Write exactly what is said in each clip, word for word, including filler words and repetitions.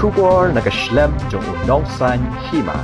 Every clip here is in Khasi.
Khubor na ka shlem jong u Nongsaiñ Hima.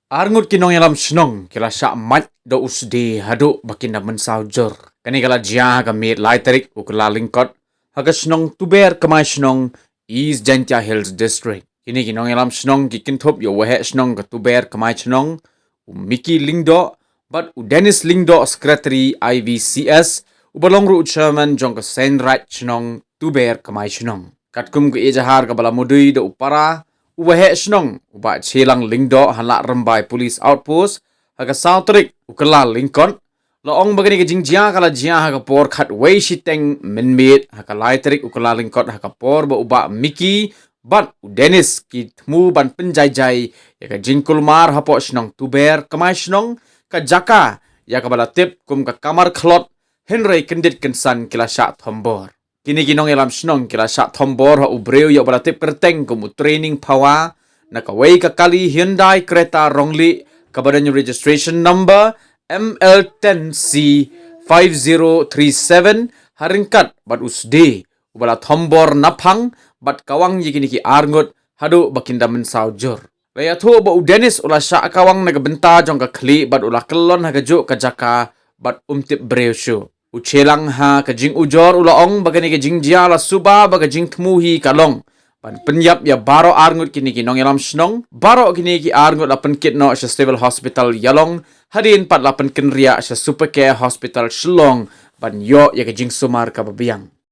Arngut ki nongïalam shnong ki la shah mait da u sdie haduh ba kin da mynsaw jur. Kane ka la jia ha ka miet lai tarik u Kyllalyngkot ha ka shnong Tuber Kmai Shnong, East Jaintia Hills District. Kine ki nongïalam shnong ki kynthup ïa u waheh shnong ka Tuber Kmai Shnong, u Mickey Lyngdoh, bad u Dennis Lyngdoh, Secretary I V C S, uba long ruh u chairman jong ka Seiñ Raij Shnong Tuber Kmai Shnong. Katkum ka ijahar kaba la mudui da u para, u waheh shnong u Bah Chelang Lyngdoh ha Lahrymbai Police Outpost ha ka saw tarik u Kyllalyngkot, la ong ba kane ka jingjia ka la jia ha ka por khatwei shiteng mynmiet ha ka lai tarik u Kyllalyngkot, ha ka por ba u Bah Mickey bad u Dennis ki thmu ban pynjaijai ïa ka jingkulmar hapoh shnong Tuber Kmai Shnong, ka jaka ïa kaba la tip kum ka Kamar Khlot, hynrei kyndit kynsan ki la shah thombor. Kine ki nongïalam shnong ki la shah thombor ha u briew ïa uba la tip kyrteng kum u Training Phawa, na kawei ka kali Hyundai Creta Rongli, kaba don registration number M L ten C five zero three seven, ha ryngkat bad u sdie uba la thombor naphang bad kawang ïa kine ki arngut haduh ba kin da mynsaw jur. La ïathuh ba u Dennis u la shah kawang na ka bynta jong ka khlieh bad u la kyllon ha kajuh ka jaka bad um tip briew shuh. U Chelang ha ka jingujor u la ong ba kane ka jingjia la suba ba ka jingthmu hi ka long ban pynïap ïa baroh arngut kine ki nongïalam shnong. Baroh kine ki arngut la pynkit noh sha Civil Hospital Ïalong, hadien pat la pynkynriah sha Super Care Hospital Shillong ban ïoh ïa ka jingsumar kaba biang.